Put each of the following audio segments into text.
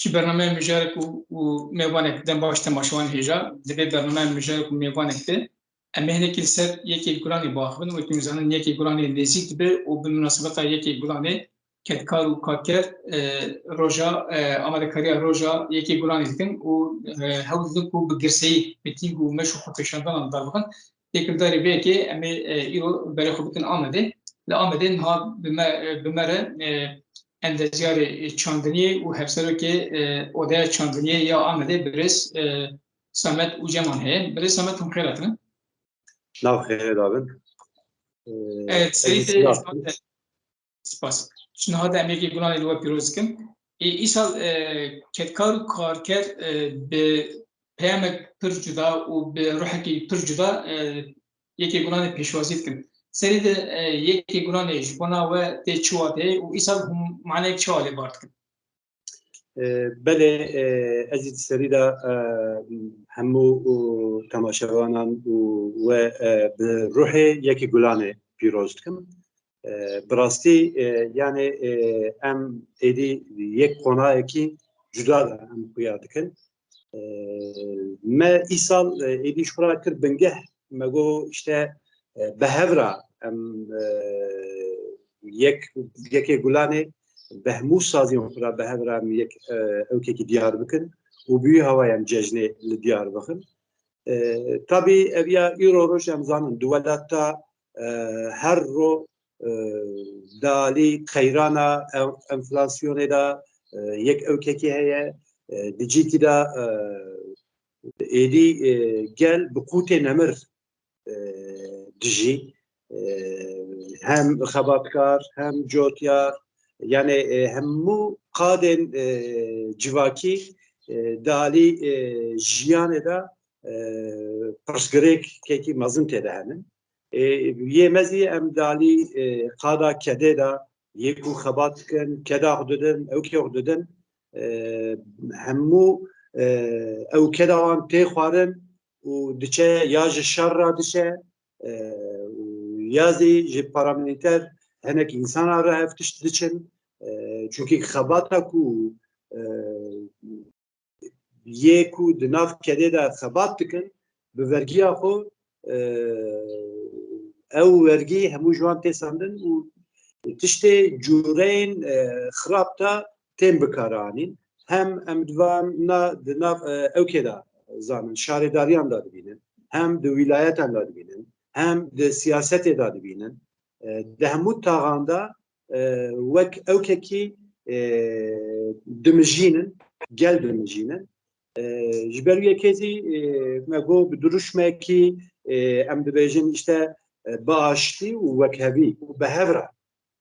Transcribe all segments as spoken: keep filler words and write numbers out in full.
Ji bernameya mijarek û, û mêvanek dem baş temaşevan hêja. Di vê bernameya mijarek û mêvanek de em ê hinekî li ser yekê Gulanê biaxivin. Wekî em zanin yekê Gulanê nêzîk dibe û bi minasebeta yekê Gulanê kedkar û karker, e, roja, e, amadekariya roja yekê Gulanê dikin û, e, hewl didin ku bi girseyî, bi tîng û meş û xwepêşandanan darbixin. Têkildarî vê yekê em ê, e, îro berê xwe bikin Amedê. Li Amedê niha bi me, e, bi me re, e, endezyarê çandiniyê û hevserokê, e, Odeya Çandiniyê ya Amedê birêz, e, Samet Uceman heye. Birêz Samet, hûn xêr hatin. Nav xêrê dabin. E, Evet, serî ez te silav ji niha de, spas. Ji niha de em yekê Gulanê li we pîroz dikin. Ê, îsal, e, kedkar û karker, e, bi peyamek pir cuda û bi ruhekî pir cuda, e, yekê Gulanê pêşwazî dikin. Serî de, e, yekê Gulanê ji bona we tê çi wateyê û îsal hûn maneyek çawa lê bar dikin? E, belê, e, ez ê di serî de, e, hemû û temaşevanan û we, e, bi ruhê yekê Gulanê pîroz dikim. E, bi rastî, e, yanê, e, em êdî yek qonayekî cuda de em xuya dikin. E, me îsal, e, êdî ji xwe re kir bingeh, me got işte, e, bi hev re em, e, yek, yekê Gulanê bi hemû saziyên xwe re bi hev re em yek, e, ewkekî diyar bikin û bi wî hawayê em cejnê li diyar bixin. E, tabî ev ya îro roj em zanin di welata, e, her ro, e, di alî qeyrana en-, enflasyonê de, e, yek ewkekî heye, e, di cîkî de, e, êdî, e, gel bi qûtê nemir, e, dijî. E, hem xebatkar, hem cotyar, yani, e, hemû qadên, e, civakî, e, di alî, e, jiyanê de, e, pirsgirêkekî mezin tê de hene. E, yê me zî em di alî, e, qada kedê de yê ku xebat dikin, keda xwe didin, ewkê xwe didin, e, hemû, e, ew keda wan tê xwarin û diçe ya ji şer re diçe, e, û ya zî ji paramilîter hinek însanan re ev tişt diçin. E, çunkî xebata ku, e, yê ku di nav kedê de xebat dikin, bi vergiya xwe, e, ew vergî hemû ji wan tê sandin û tiştê cûreyên, e, xirab de tên bikaranîn. Hem em di van na, di nav, e, ewkê de zanin, şaredariyan de dibînin, hem di wîlayetan de dibînin, hem di siyasetê de dibînin. E, di hemû taxan de, e, wek ewkekî, e, dimijînin, gel dimijînin. E, ji ber wê yekê zî, e, me got bi duruşmekî, e, em dibêjin işte, e, bi aştî û wekhevî û bi hev re,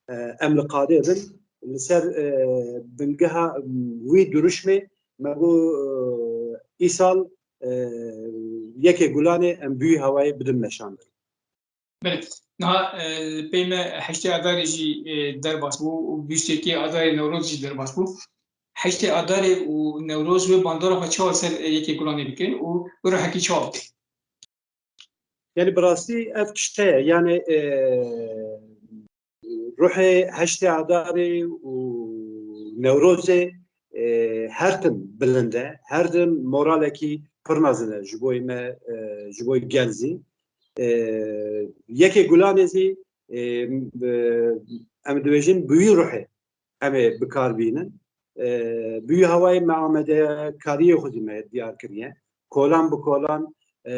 e, em li qadê bin. Li ser, e, bingeha, m, wî duruşmê me got, e, îsal, e, yekê Gulanê em bi wî hawayê bidin meşandin. Belê. Niha, e, li pey me heştê Adarê jî, e, derbas bû û bîst û yekê Adarê Newroz jî derbas bû. Heştê Adarê û Newroz wê bandora xwe çawa ser, e, yekê Gulanê bikin û ruhekî çawa bike? Yani bi rastî ev tişt heye. Yani, e, ruhê heştê Adarê û Newrozê, e, her tim bilind e, her tim moralekî pir mezin e ji bo me, e, ji bo gel zî. E, yekê Gulanê zî, e, e, em dibêjin bi wî ruhê em ê bi kar bînin. E, bi wî hawayê me amadekariyê xwe zî me diyar kiriye. Kolan bi kolan, e,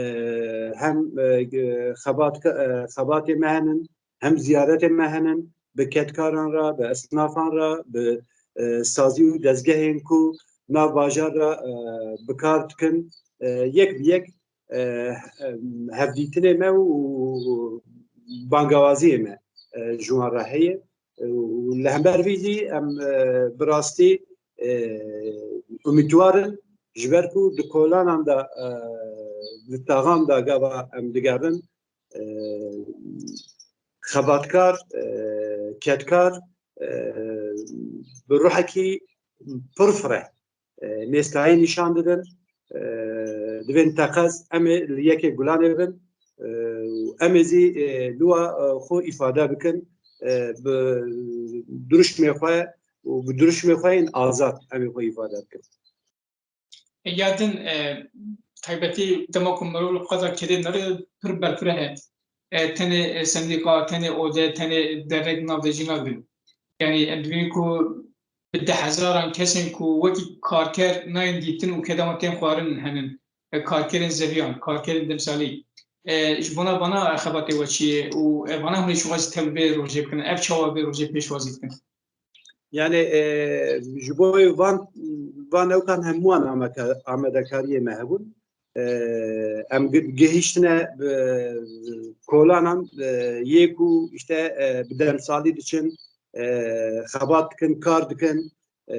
hem, e, xebat, e, xebatê me henin, hem ziyaretê me henin, bi kedkaran re, bi esnafan re, bi, e, sazî û dezgehên ku nav bajar re, e, bi kar dikin, e, yek bi yek, e, hevdîtinê me û bangawaziyê me, e, ji wan re heye. Û li hember vî zî em, e, bi rastî, e, umîdwar in, ji ber ku di kolanan de, e, di taxan de gava em digerin, e, xebatkar, e, kedkar, e, bi ruhekî pir fireh, e, mêstayî nîşan didin. E, divên teqez em ê li yekê Gulanê bin, e, û em ê zî, e, li wa, e, xwe îfade bikin, e, bi duruşmê xwe, û bi dirûşmê xwe yên azad em ê xwe îfade bikin. Ya din, e, taybetî dema ku mirov li qada kedê nere pir berfireh e. E, tenê, e, sendîka, tenê ode, tenê dernek navdejî nabin. Yanî em dibînin ku bi deh hezaran kesên ku wekî karker nayên dîtin û keda wan tên xwarin henin. E, karkerên zeviyan, karkerên demsalî. E, ji bona vana xebatê we çi ye û, e, vana hûn ê çiqas tevlî vê rojê bikin? Ev çawa vê rojê pêşwazî dikin? Yani e, ji bo van van ewkan hemû wan ameka- amadekariyê me hebûn. E, em gi- gihîştine bi kolanan e, yê ku işte e, bi demsalî diçin, e, xebat dikin, kar dikin. E,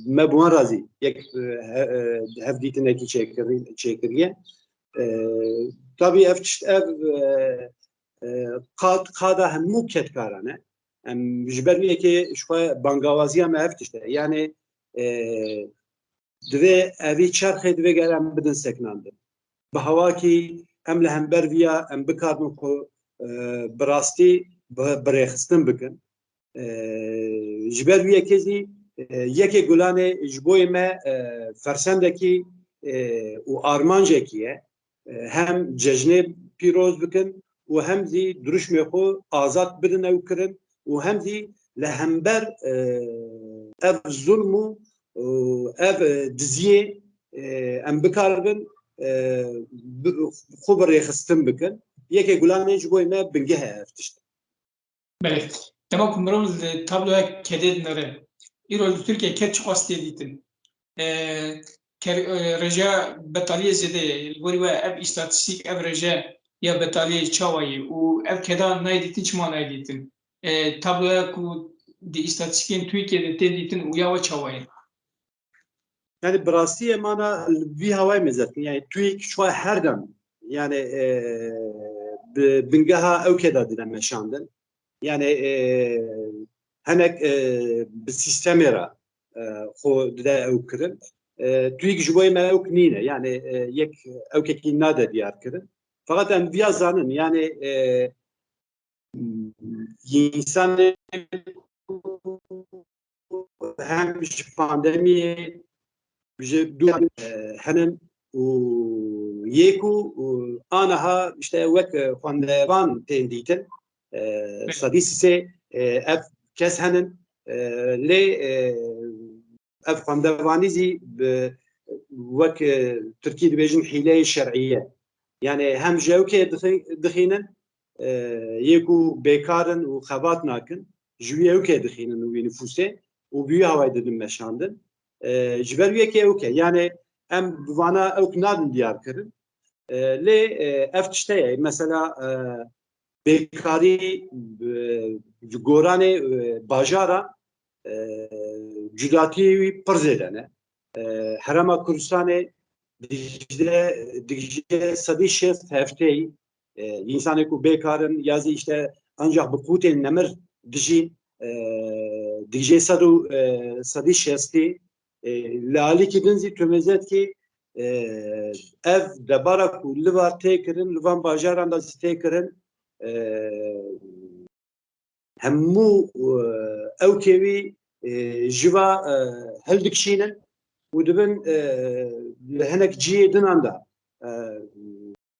me bi wan razî yek e, he- e, hevdîtinekî çêkirî- çêkiriye. E, tabî ev tişt ev e, e, qad qada hemû kedkaran e. Em ji ber wî yekê ji xwe bangawaziya me ev tişt e. Yani e, divê evî çerxê divê gere em bidin sekinandin. Bi hewakî em li hember viya em bikarin xwe e, bi rastî bi- birêxistin bikin. E, ji ber wî yekê zî e, yekê gulanê ji boyê me e, fersendekî e, û armancekî ye. E, hem cejnê pîroz bikin û hem zî dirûşmê xwe azad bidin ew kirin û hem zî li hember e, ev zulm û e, ev e, diziyê e, em bikaribin e, bi- xwe bi rêxistin bikin. Yekê gulanê ji bo me bingeh e ev tişt. Belê. Dema ku mirov li tabloya kedê dinere, îro li Tirkiye ked çiqas tê dîtin? E, ker- e, rêjeya betaliyê zêde ye. Li gorî we ev îstatîstîk, ev rêje ya betaliyê çawa ye û ev keda nayê dîtin, çima nayê dîtin? E, tabloya ku di îstatîstîkên TÜİKê de tê dîtin û ya we çawa ye? Yani bi rastî em ana li vî hawayê mêze dikin. Yani TÜİK çiwa her dem yani e, bi bingeha ew keda dide meşandin. Yani e, henek e, bi sîstemê re e, xwe dide ew kirin. E, TÜİK ji bo me ewk nîne. Yani e, yek ewkekî nade diyar kirin. Fakat em viya zanin. Yani e, însanê hem ji pandemiyê ji dû e, henin û yê ku û aniha işte wek e, xwendevan tên dîtin e, sedî sisê e, ev kes henin e, lê e, ev xwendevanî zî bi wek e, tirkî dibêjin hîleyê şer'î ye. Yani hem ji ewkê dixî- dixînin e, yê ku bêkar in û xebat nakin, ji wî ewkê dixînin û wî nifûsê û bi wî hawayê didin meşandin. E, ji ber wî yekê ewk e. Yani em bi vana ewk nadin diyar kirin. E, lê e, ev tişt heye. Mesela e, bêkarî e, ji goranê e, bajara e, cudatiyê wî pir zêde ne. E, Herêma Kurdistanê dijde, dijde sedî şêst hefteyî e, însanê ku bêkar in ya zî işte ancak bi qûtên nemir dijîn, e, dijê sed û, e, sedî şêstî, e, li alîkî din zî tu mêze dikî, e, ev debara ku li va tê kirin, li van bajaran de zî tê kirin, e, hemû e, ewkê wî e, ji va e, hildikişînin û dibin e, li hinek cihê dinan de e,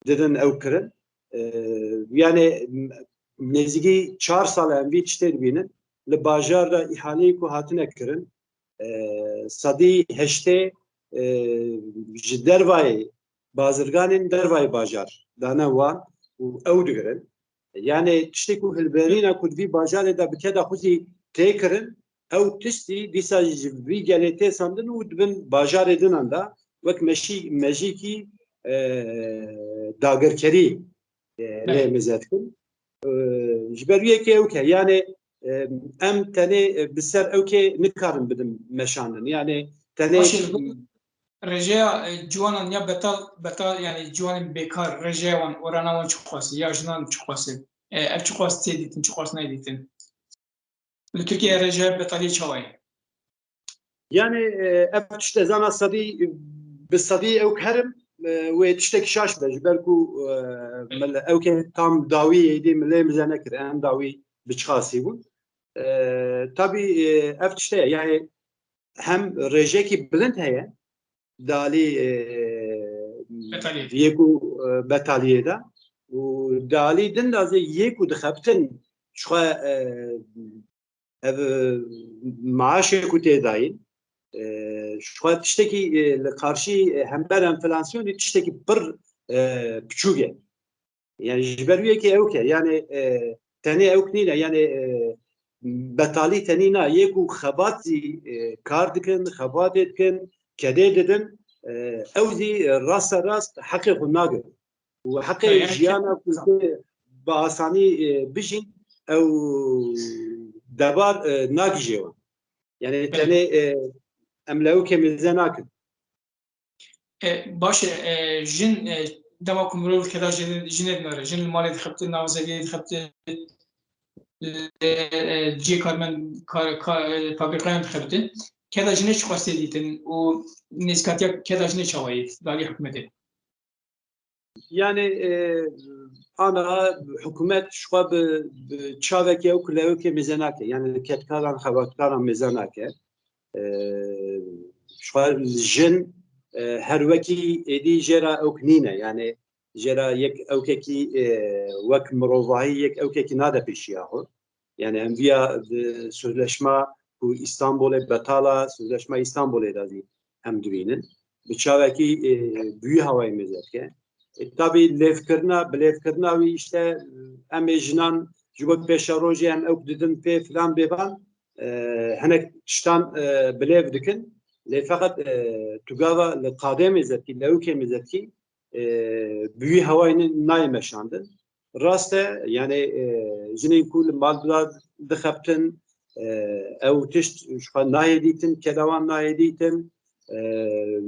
didin ew kirin. E, yani nêzîkî çar sal e em vî tiştê dibînin. Li bajar de îhaleyê ku hatine kirin, e, sedî heştê e, ji dervayê bazirganên dervayê bajar dane wan û ew digirin. Yani tiştê ku hilberîna ku di vî bajarê de bi keda xwe zî tê kirin, ew tiştî dîsa ji vî gelê tê sandin û dibin bajarê dinan de wek meşî, mejîkî e, dagirkerî e, lê mêze dikin. E, ji ber wî yekê ew ke, yani e, em tenê e, bi ser ewkê nikarin bidin meşandin. Yani tenê Başê, li gor rêjeya e, ciwanan ya betal, betal, yani ciwanên bêkar, rêjeya wan, orana wan çiqas e, ya jinan çiqas e? E, ev çiqas tê dîtin, çiqas nayê dîtin? Li Tirkiye rêjeya betaliyê çawa ye? Yani e, ev tişt ez ana sedî bi sedî ew herim e, wê tiştekî şaş be, ji ber ku e, mil- ew ke tam dawî êdî milê mize nekir, em dawî biçiqasî bûn. E, tabî, e, ev tişt heye. Yani hem rêjekî bilind heye, dalî, e, Betaliyê. Yek û, e, betaliyê de. Û dalî din de zê yek û dixebitin çixwe, e, ev, e, maaşê ku tê dayîn, e, çixwe tiştekî, e, li karşî, e, hember enflasyonê tiştekî pir, e, piçûk e. Yani ji ber wê yekê ewk e. Yani, e, tenê ewk nîne. Yani, e, betalî tenî na. Yê ku xebat zî, e, kar dikin, xebatê dikin, kedê didin, e, ew zî, e, rasta rast heqê xwe nagin. Û heqê Yani jiyana ku zê bi asanî, e, bijîn, ew debar, e, nagihîje wan. Yani Belê. Tenê, e, em li ewkê mêze nakin. E, baş e, e, jin, e, dema ku mirov keda jin, jinê dinere, jin li malê dixebite, navzeviyê dixebite, li, e, cihê karmen-, kar-, ka-, e, fabrîkayan dixebite. Keda jinê çiqas tê dîtin û nêzîkatiya keda jinê çawa ye dalî hikûmetê? Yani, e, ana hikûmet ji xwe bi, bi çavekê ew ku li ewkê mêze nake. Yani li kedkaran, xebatkaran mêze nake. E, ji xwe jin, e, her wekî êdî jê re ewk nîne. Yani jê re yek ewkekî, e, wek mirovahî yek ewkekî nade pêşiya xwe. Yani em viya di sözleşma ku Îstanbulê betala, sözleşma Îstanbulê de zî em dibînin. Bi çavekî, e, bi wî hawayê mêze dike. E, tabî lêvkirina, bi lêvkirina wî işte, em ê jinan ji bo pêşerojê em ewk didin pê filan bêvan, e, hinek tiştan, e, bi lêv dikin. Lê feqet, e, tu gava li qadê mêze dikî, li ewkê mêze dikî, e, bi wî hawayê nayê meşandin. Rast e, yani, e, jinên ku li mal de dixebtin, e, ew tişt ji xwe nayê dîtin, keda wan nayê dîtin, e,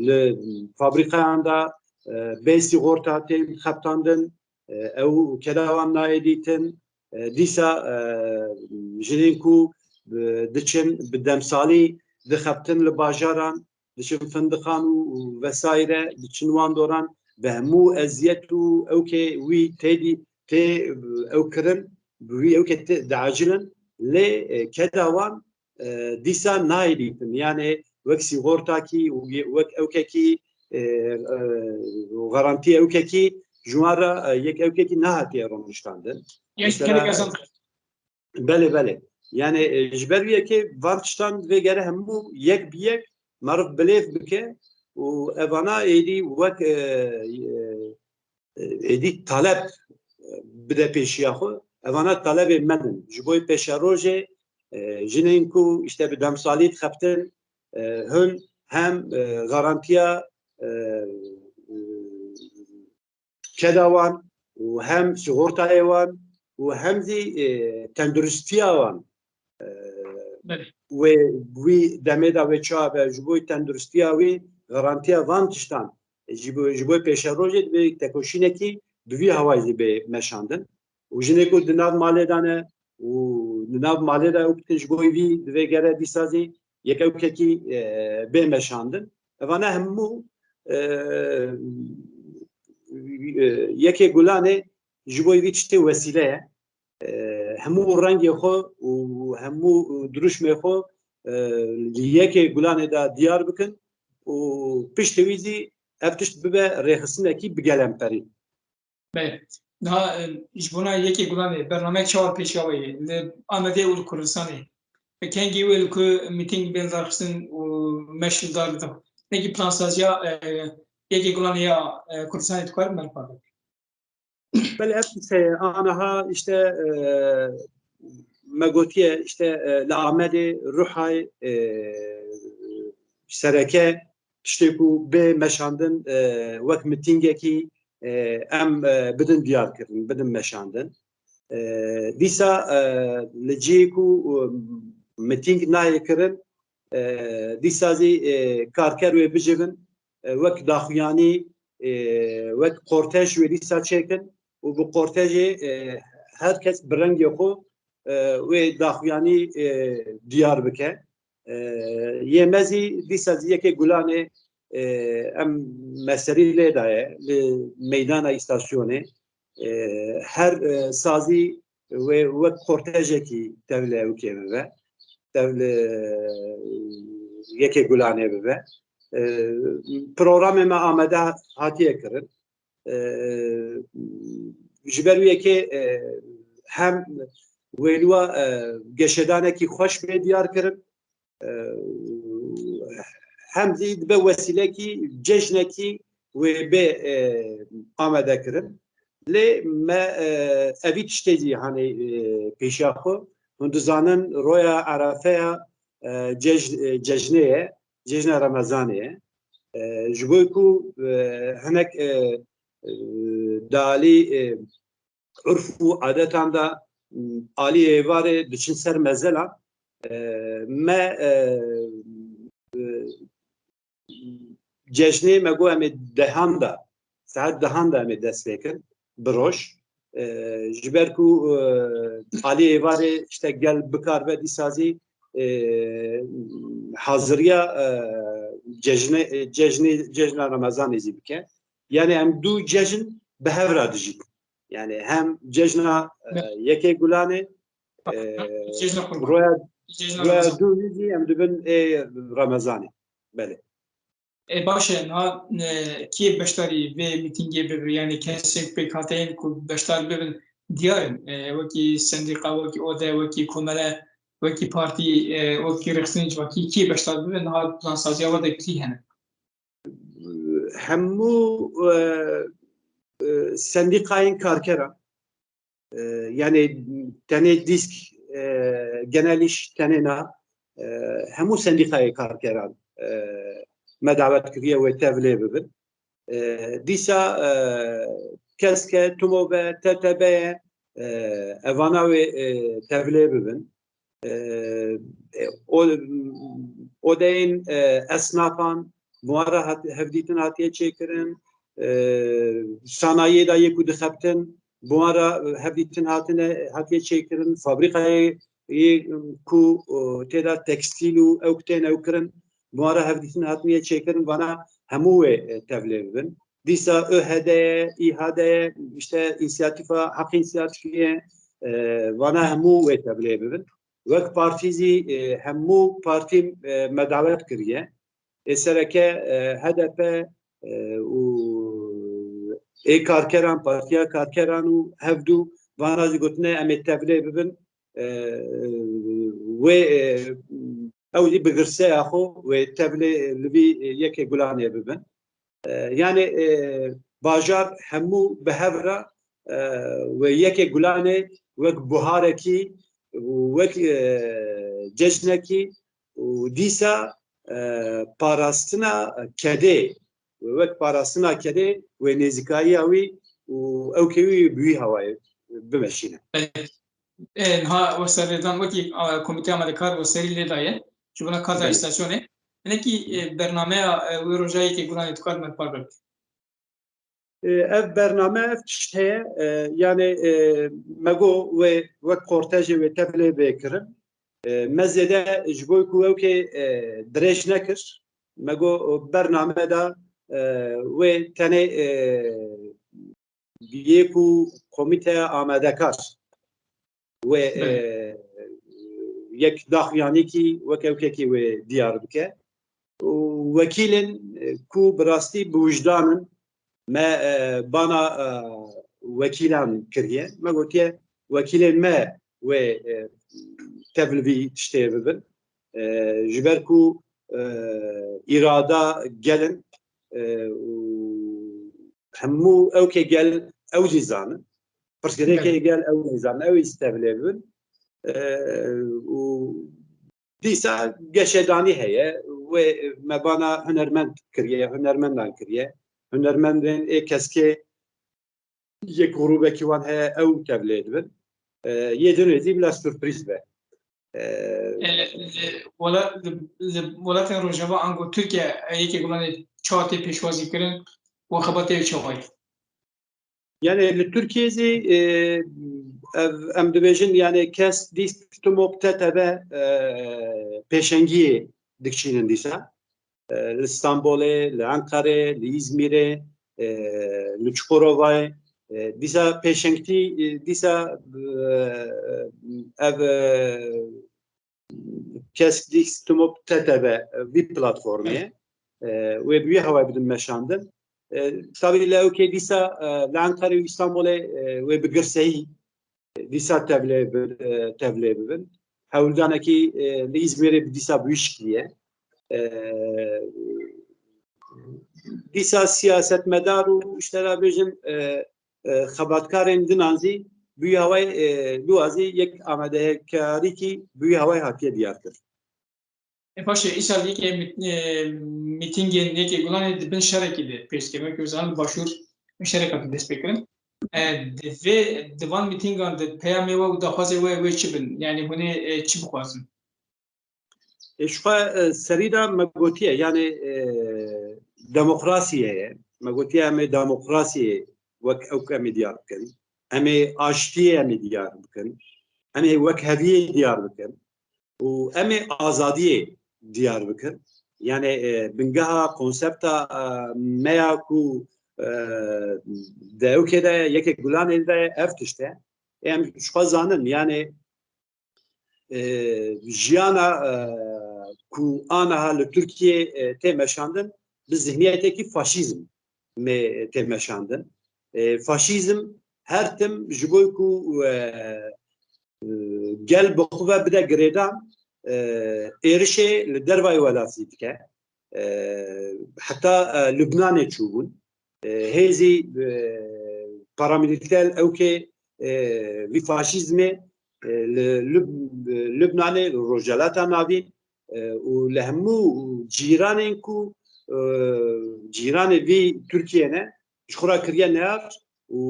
li fabrîkayan de, e, bê sîgorta tên xebtandin, e, ew keda wan nayê dîtin. E, dîsa, e, jinên ku, e, diçin bi demsalî dixebtin li bajaran, diçin findiqan û, û vesaire, diçin wan doran, bi hemû eziyet û ewkê wî tê dî, tê, e, ew kirin, bi wî ewkê tê diecilin, lê, e, keda wan, e, dîsa nayê dîtin. Yani wek sîgortakî û ye-, wek ewkekî, e, e, û garantî ewkekî ji wan re, e, yek ewkekî nehatiye rûniştandin. Yeş Mesela, kere kazan. Belê, belê. Yani, e, ji ber wî yekê van tiştan vê gere hemû yek bi yek meriv bi lêv bike û evana êdî wek, e, e, e, êdî talep, e, bide pêşiya xwe. Evana talebê me din. Ji bo pêşerojê, e, jinên ku işte bi demsalî dixebtin, e, hûn hem, e, garantiya, e, e, keda wan û hem sîgortayê wan û hem zî, e, tenduristiya wan, e, Belê. wê wî demê de wê çawa be, ji bo tenduristiya wî, garantiya van tiştan, e, ji bo, ji bo pêşerojê divê tekoşînekî bi vî hawayî zî bê meşandin. Û jinê ku di nav malê de ne û di nav malê de ew bikin ji bo vî divê gere dîsa zî yek ewkekî, e, bê meşandin. Evana hemû, e, e, yekê gulanê ji bo vî tiştê wesîle ye. E, hemû rengê xwe û hemû dirûşmê xwe, e, li yekê gulanê de diyar bikin û piştî wî zî ev tişt bibe rêxistinekî bi gelemperî. Belê. Niha, e, ji bona yekê gulanê, bernameyek çawa pêşiya we ye? Li Amedê û li Kurdistanê. Kengî wê li ku mîtîng bên darxistin û meş li dar bidin. Peki plansaziya, e, yekê gulanê ya, e, Kurdistanê dikare me li xwe bike? Belê ev qiseye aniha işte, e, me gotiye işte, e, li Amedê Ruhay, e, sereke tiştê ku bê meşandin, e, wek mitîngekî, e, em, e, bidin diyar kirin, bidin meşandin. E, dîsa, e, li cihê ku, e, mitîng nayê kirin, e, dîsa zî, e, karker wê bicivin, e, wek daxuyanî, e, wek kortej wê dîsa çêkin û bi kortejê, e, her kes bi rengê xwe, e, wê daxuyanî, e, diyar bike. E, yê me zî dîsa zî yekê gulanê, e, em me serî lê daye li meydana îstasyonê. E, her, e, sazî, wê wek kortejekî tevlê ewkê bibe, tevlê yekê gulanê bibe. E, programê me amade hatiye kirin. E, ji ber wê yekê, e, hem wêliwa, e, geşedanekî xweş bê diyar kirin, e, hem zî dibe wesîlekî cejnekî wê bê, e, amade kirin. Lê me, e, evî tiştê zî hanê, e, pêşiya xwe. Hûn dizanin roya Erefeya, e, cej-, e, cejnê ye, cejna Remezanê ye. E, ji bo ku, e, hinek, e, e, di alî, e, urf û adetan de, m, alî êvarê diçin ser mezelan, e, me, e, e, cejnê me got em ê dehan de, saet dehan de em ê dest pê kin, bi roj. E, ji ber ku, e, alî êvarê işte gel bikaribe dîsa zî, e, haziriya, e, cejnê, e, cejnê, cejna Remezanê zî bike. Yani em du cejn bi hev re dijîn. Yani hem cejna, e, yekê gulanê, e, Cejna Qurban. roya, Cejna roya Ramazan. dû zî em dibin ê Remezanê. Belê. E, baş e, niha, e, kê beşdarî vê mîtingê bibe? Yani kesên pêkhateyên ku beşdar bibin diyar in. E, wekî sendîqa, wekî ode, wekî komele, wekî partî, e, wekî rêxistinên civakî kê beşdar bibin? Niha plansaziya we de kî hene? Hemû, e, e, sendîqayên karkeran, e, yani tenê dîsk, e, genel îş tenê na, e, hemû sendîqayê karkeran, e, me dawet kiriye wê tevlê bibin. E, dîsa, e, keske, tumo be, T T B ye, e, evana wê, e, tevlê bibin. E, e, o, odeyên, e, esnafan, bi wan re hat-, hevdîtin hatiye çêkirin, e, sanayiyê de yê ku dixebtin, bi wan re hevdîtin hatine, hatiye çêkirin, fabrîkayê yê ku, e, tê de tekstîl û ew tên ew kirin, bi wan re hevdîtin hatiniye çêkirin, vana hemû wê, e, tevlê bibin. Dîsa ÖHD ye, İHAD ye, işte însiyatîfa, Heq Însiyatîfî ye, e, vana hemû wê tevlê bibin. Wek partî zî, e, hemû partî, e, me dawet kiriye. Ê sereke, e, H D P, e, û ê karkeran, Partiya Karkeran û hevdû vana zî gotine em ê tevlê bibin. E, wê, e, ew zî bi girseya xwe wê tevlê li vî yekê gulanê bibin. E, yani, e, bajar hemû bi hev re, e, wê yekê gulanê wek buharekî û wek, e, cejnekî û dîsa, e, parastina kedê, wek parastina kedê wê nêzîkayiya wî û ewkê wî bi wî hawayê bimeşîne. E, niha we serrêdan wekî, a, komîteya amadekar we serî lê daye. Ji bona kar da Belê. îstasyonê. Hinekî, e, bernameya, e, wê roja yekê gulanê dikar me par bike. E, ev bername, ev tişt heye, e, yani, e, me got wê wek kortejê wê tevlê bê kirin. E, me zêde ji bo ku ew kê, e, dirêj nekir. Me got bername de, e, wê tenê, e, yê ku komîteya amadekar wê, Belê. e, yek daxuyanîkî wek ewkekî wê diyar bike. Û wekîlên, e, ku bi rastî bi wijdan in, me, e, bana, e, wekîlan kiriye. Me gotiye wekîlên me wê, e, tevlivî tiştê bibin. E, ji ber ku, e, îrada gelin, e, û hemû ew kê gel ew jî zanin. Pirsgirêkê Belê. gel ew jî zanin. Ew jî tevlê bibin. E, û dîsa geşedanî heye. Wê me bana hunermend kiriye, hunermendan kiriye. Hunermendên ê keskê yek grûbekî wan heye, ew tevlê dibin. E, yê din jî bila surprîz be. E, E, li, wela-, li, li welatên Rojava ango Tirkiye, e, yekê gulanê çawa tê pêşwazî kirin û xebatê wê çawa ye? Yani li Tirkiye zî, e, ev, em dibêjin, yani kes dîst tumo bi T T B, e, pêşengiyê dikişînin dîsa. E, li Stenbolê, li Enqerê, li Îzmîrê, e, li Çukurovayê, E, dîsa pêşengtî, e, dîsa, e, ev, e, Kesk Dîs Timop T T V, e, vî platformê ye. E, wê bi wî hawayê bidin meşandin. E, tabî li ewkê dîsa, e, li Enqerê û Îstanbulê, e, wê bi girseyî dîsa tevlê bi-, e, tevlê bibin. Hewldanekî, e, li Îzmîrê bi dîsa bi wî şiklî ye. E, dîsa siyasetmedar û, işte, ra bêjin, e, e, xebatkarên dinan zî bi wî hawayê, e, duwa zî yek amadekarîkî bi wî hawayê hatiye diyarkir. E, baş e, îsal yekê mit-, e, mîtîngên yekê Gulanê di bin şerekî de pêş dike. Wekî zanin li Başûr şerek hatin dest pê kirin. E, di vê, di van mîtîngan de peyamê we û daxwazê we, wê çi bin? Yanî hûn ê, e, çi bixwazin? E, ji xwe, e, serî de me gotiye, yanî, e, demokrasiyê ye. Me gotiye em ê demokrasiyê wek ew em ê diyar bikin. Em ê aştiyê em ê diyar bikin. Em ê wekheviyê diyar bikin. Û em ê azadiyê diyar bikin. Yanî, e, bingeha konsepta, e, me ya ku, e, di ewkê de yekê Gulanê de ev tişt e. Em ji xwe zanin, yanî, e, jiyana, e, ku aniha li Tirkiyê, e, tê meşandin, bi zihniyetekî faşîzm mê tê meşandin. E, faşîzm her tim ji bo ku, e, e, gel bi xwe ve bide girêdan, e, êrişê li dervayê welat zî dike. E, heta, e, Lubnanê çûbûn. E, hêzî, e, paramilîter ewkê, e, vî faşîzmê, e, li Lub-, Lubnanê, li Rojhelata Navîn, e, û li hemû cîranên ku, e, cîranê vî Tirkiyê ne, ji xwe re kiriye neyar û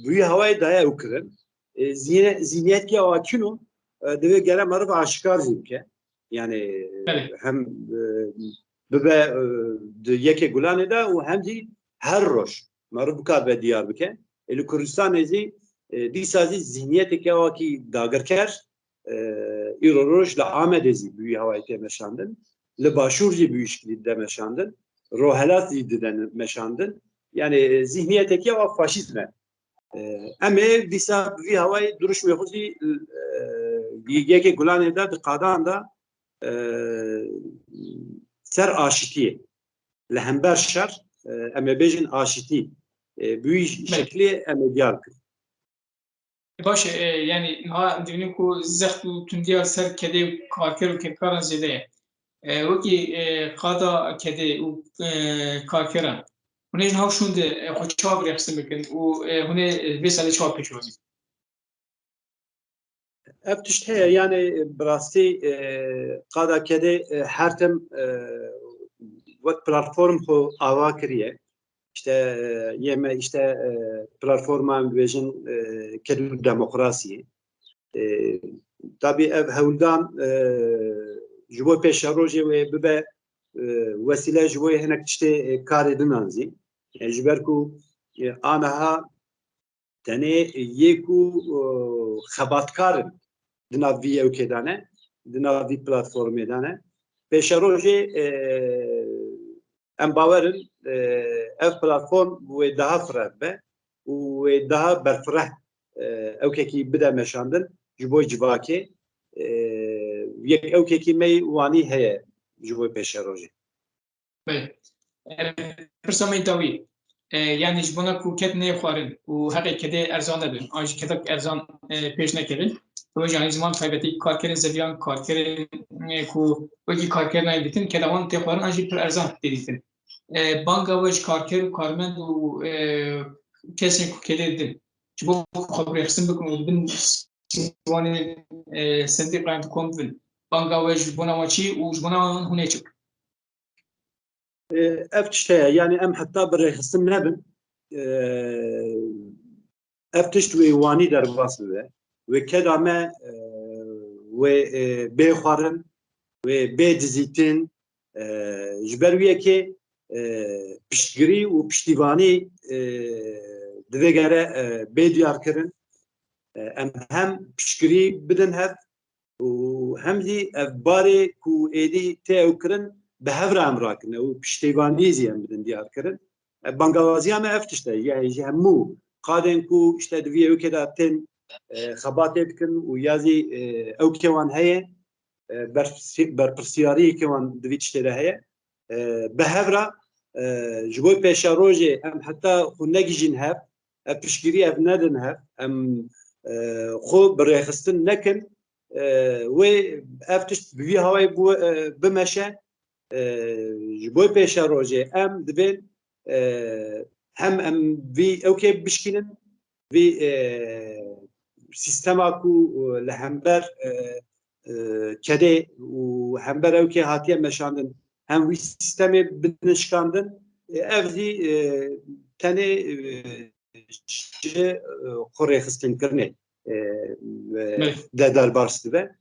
bi wî hawayê daye ew kirin. E, zîne-, zîniyeteke wa kîno, e, divê gere meriv aşikar jî bike. Yanî, Belê. hem, e, bibe, e, di yekê Gulanê de û hem jî her roj meriv bikaribe diyar bike. E, li Kurdistanê zî, e, dîsa zî zihniyeteke wekî dagirker, e, îro roj li Amedê zî bi wî hawayê tê meşandin. Li Başûr jî bi wî şiklî dide meşandin. Rohelat zî dide meşandin. Yanî, e, zihniyeteke wa faşîzm e. E, em ê dîsa bi vî hawayê duruşmê xwe jî, e, yekê Gulanê de di qadan de, e, ser aşitiyê. Li hember şer, e, em ê bêjin aşitî. E, bi wî Belê. şeklê em ê diyar bikin. Baş e, e, yanî niha em dibînin ku zext û tundiya li ser kedê û karker û kedkaran zêde ye. E, wekî, e, qada kedê û, e, karkeran. Hûn ê ji nav şûn de, e, xwe çawa bi rêxistin bikin û, e, hûn ê, e, vê salê çawa pêşwazî bikin? Ev tişt heye, yanî bi rastî, e, qada kedê, e, her tim, e, wek platform xwe ava kiriye. İşte, e, yê me, işte, e, platforma em dibêjin, e, ked û demokrasiyê. E, tabî ev hewldan, e, ji bo pêşerojê wê bibe, e, wesîle ji bo hinek tiştê, e, karê dinan zî. E, ji ber ku, e, aniha tenê yê ku, e, xebatkar in di nav vî ewkê de ne, di nav vî platformê de ne. Pêşerojê, e, em bawer in, e, ev platform wê daha fireh be û wê daha berfireh, e, ewkekî bide meşandin ji bo civakê, e, yek ewkekî me yî wanî heye ji bo pêşerojê. Belê. E, pirsa me yî dawî. E, yanî ji bona ku ked neyê xwarin û heqê kedê erzan nebe, an jî kedek erzan, e, pêş nekeve. Ew jî yanî ziman taybetî karkerên zeviyan, karkerên, e, ku wekî karker nayên dîtin, keda wan tê xwarin, an jî pir erzan tê dîtin. E, banga we ji karker û karmend û, e, kesên ku kedê didin, ji bo ku xwe bi rêxistin bikin û di bin sîwanên, e, sendîqayan dikom bibin. Banga we ji bona wan çi û ji bona wan hûn ê çi bikin? E, ev tişt heye, yanî em heta bi rêxistin nebin. E, ev tişt wê wanî derbas bibe. Wê keda me, e, wê, e, bê xwarin, wê bê dizîtin. E, ji ber wî yekê, e, piştgirî û piştîvanî, e, divê gere, e, bê diyarkirin. E, em hem piştgirî bidin hev, û hem jî ev barê ku êdî tê ew kirin bi hev re em rakirine û piştêvaniyê jî em bidin diyar kirin. E, bangawaziya me ev tişt e, yani ji hemû qadên ku işte di vî ewkê de tên e, xebatê dikin û ya zî e, ewkê wan heye, e, berpirsi- berpirsiyariyekê wan di vî tiştê de heye. E, bi hev re e, ji bo pêşerojê em heta xwe negihîjin hev, ev piştgirî ev nedin hev, em e, xwe bi rêxistin nekin, e, wê ev tişt bi vî hawayê bû- e, bimeşe, e, ji bo pêşerojê em divên e, hem em vî ewkê bişkînin, vî e, sîstema ku e, li hember e, e, kedê û hember ewkê hatiye meşandin, hem wî sîstemê binişkandin, e, ev zî e, tenê e, ji e, xwe rêxistinkirinê e, e, Belê. de derbas dibe.